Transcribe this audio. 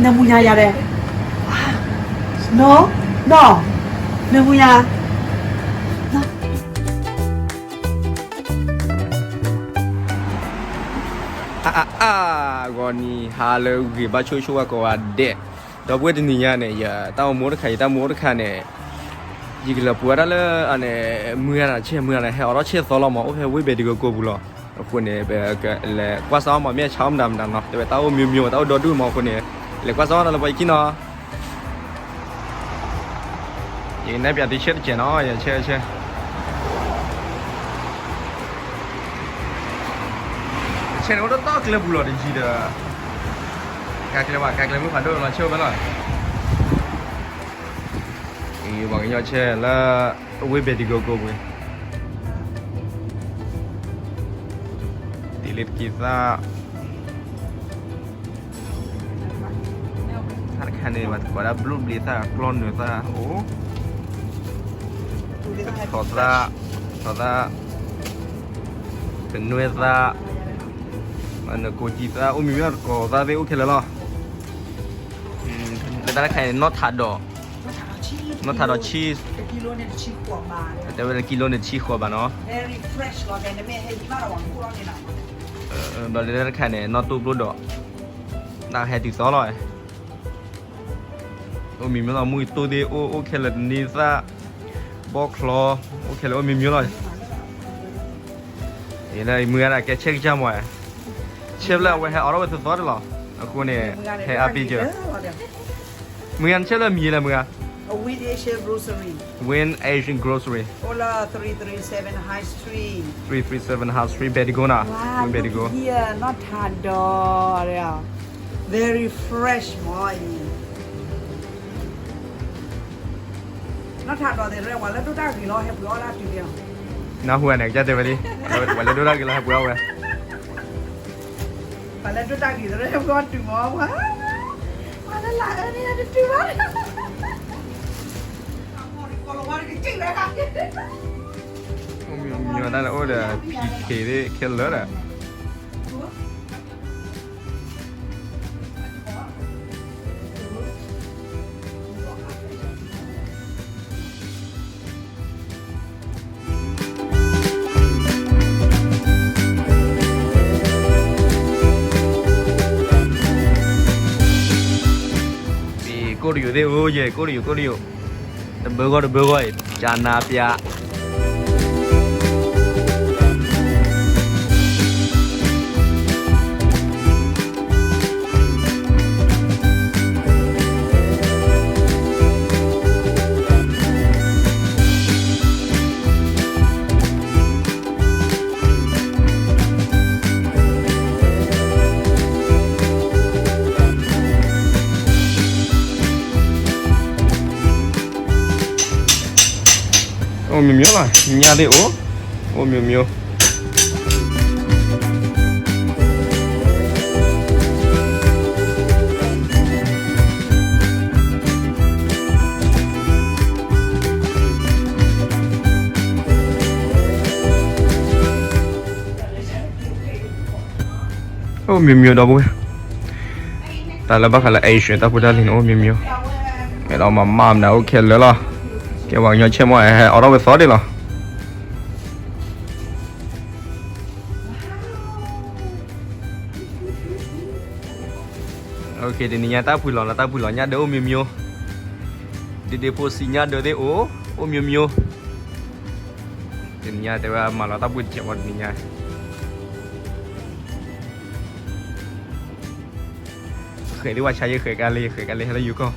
နမူညါယၤလဲၣ်, နီၢ်, နီၢ်, နမူညါ အါအါအါ, ဂီၤနံၤဟါလၢအဂ့ၤ ဘၣ်ဆိၣ်ဂ့ၤဆိၣ်ဝါကိးဂၤဒဲး, ဒီပုၢ်ဝဲၢ်တနံၤညါန့ၣ် ယတၢ်အိၣ်မူတခါ ယတၢ်မူအိၣ်တခါန့ၣ်, ယကလဲၤပှ့ၤဝဲဒၣ်လၢန့ၣ် မုၢ်ဂၤန့ၣ် ဆဲးမုၢ်ဂၤန့ၣ် ဟဲအိးထီၣ်ဆဲးသီလီၤမး အိၣ်ဖဲဝ့ၢ်ဘဲၣ်တံကိကိပူၤလီၤ. အဃိန့ၣ် ပကလဲၤကွၢ်စၢ်အီၤမး မ့ၢ်အဆါအီၣ်မတၤမတၤနီၤ တဲဝဲတၢ်အိၣ်မံၤမံၤ တၢ်အိၣ်ဒီဒူၣ်မး အဃိန့ၣ် လဲၤကွၢ်စၢ်အီၤတၢ်လၢပှၤယခံနီၤ ယကနဲၣ်ပၠးသုဆဲးတကဲးနီၤ ယဆဲးဆဲး ဆဲးန့ၣ်အိၣ်တတီၢ်ကျဲပူၤလီၤတယံၤဒီး, ကါကျဲဘၣ် ကါကျဲမုၢ်ဖးဒိၣ်လီၤ ဆဲးအိၣ်ဖဲလီၤ. ပှၤကညီဆဲးလၢ ဝ့ၢ်ဘဲၣ်တံကိကိပူၤ, တံၤလ့တကံသၣ် တၢ်တခါန့ၣ် ပှၤကိးဒၣ်ဘျုးဘျ့သၣ် ကျီနုာ်သၣ်အိၣ်, ထီသၣ်, ထီသၣ်, ကနွဲသၣ်, နကိးကံသၣ် အိၣ်မံၤမံၤ တကိးသၣ်သ့ၣ်အိၣ်ခဲလၢာ်လီၤ. လၢတၢ်တခါန့ၣ် နီၢ်ထးဒီး, နီၢ်ထးဒီး cheese, တဲဝဲလၢကံလိန့ၣ်တဆံဃိးဘးနီၤ. ဘျီလၢတၢ်တခါန့ၣ် နီၢ်တိၢ်ပျိဒီး, တၢ်ဟဲတုၤသီလီၤ. အိၣ်မံၤမံၤလီၤ မုၢ်တိၢ်သ့ၣ်အိၣ် အိၣ်ခဲလၢာ် တနံၤသၣ်, ဘီချီ, အိၣ်ခဲလၢာ် အိၣ်မံၤမံၤလီၤ. လၢမုၢ်ဂၤဒၣ်ကဲဆဲးကစၢ်မး, ဆဲးဖျၢၣ်အဝဲဟဲအိးထီၣ်ဝဲသီသီတလီၤ. အဃိန့ၣ် ဟဲအါပ့ၤကၢၤ, မုၢ်ဂၤနဆဲးဖျၢၣ်မံၤလၢမုၢ်ဂၤ Win Asian Grocery, Win Asian Grocery, three three seven High Street, three three seven High Street ဘဲၣ်တံကိနီၤ, ဝ့ၢ်ဘဲၣ်တံကိ, နီၢ်ထးဒီး, very fresh မးအံၤ နီၢ်ထးဒီးသ့ၣ်ရဲၣ် ပှၤလၢဒိၣ်တၢ်ဂ့ၤလီၤ ဟဲပှ့ၤအီၣ်လၢတုၤလီၤ. နၢ်ဟူန့ၣ် ကစၢ်တဲဝဲလံ, ပှၤလၢဒိၣ်တၢ်ဂ့ၤလီၤ ဟဲပှ့ၤအီၣ်ဝဲ, ပှၤလၢဒိၣ်တၢ်ဂ့ၤသ့ၣ်ရဲၣ် ဟဲပှ့ၤအီၣ်တုၤမး, ပှၤလၢလၢအၢန့ၣ်တတုၤဘၣ်. အိၣ်မံၤမံၤတၢ်လၢအိၣ်ဒီး ပံၤခ့သ့ၣ်ခဲလၢာ်ဒီး ကိၣ်တယိာ်သ့ၣ်အိၣ်ယဲၢ် ကိၣ်တယိာ် ကိၣ်တယိာ်, တဘၢဂီၢ်တဘၢဂီၢ်အံၤ ကၠနါပျၢ် အိၣ်မံၤမံၤလီၤ ညၣ်သ့ၣ်အိၣ်, အိၣ်မံၤမံၤ အိၣ်မံၤမံၤဒီပုၢ်ဝဲၢ်, တၢ်လၢဘၣ်ဃးလၢ Asian တၢ်ဖိတၢ်လံၤန့ၣ် အိၣ်မံၤမံၤ, မ့ၢ်လီၤမၤမၤမနုၤအိၣ်ခဲလၢာ်လီၤ, ကဲပှၤကညီဆဲးမး ဟဲအိးထီၣ်ဝဲသီဒံးလီၤ. တနံၤညါတၢ်ဖှံလီၤနီၤ တၢ်ဖှံလီၤညၣ်ဒၢအိၣ်မံၤမံၤ, ဒ့ဒ့ဖိစံးညၣ်ဒၢသ့ၣ်အိၣ်, အိၣ်မံၤမံၤ, တနံၤညါတဲဝဲမၤလီၤတၢ်ဖှံတကဲးမးတနံၤညါ ဃဲၤဒ်ဝဲဆါ ယဃဲၤကါလ့ ယဃဲၤကါလ့ ဟဲလၢယိၤကီၢ်,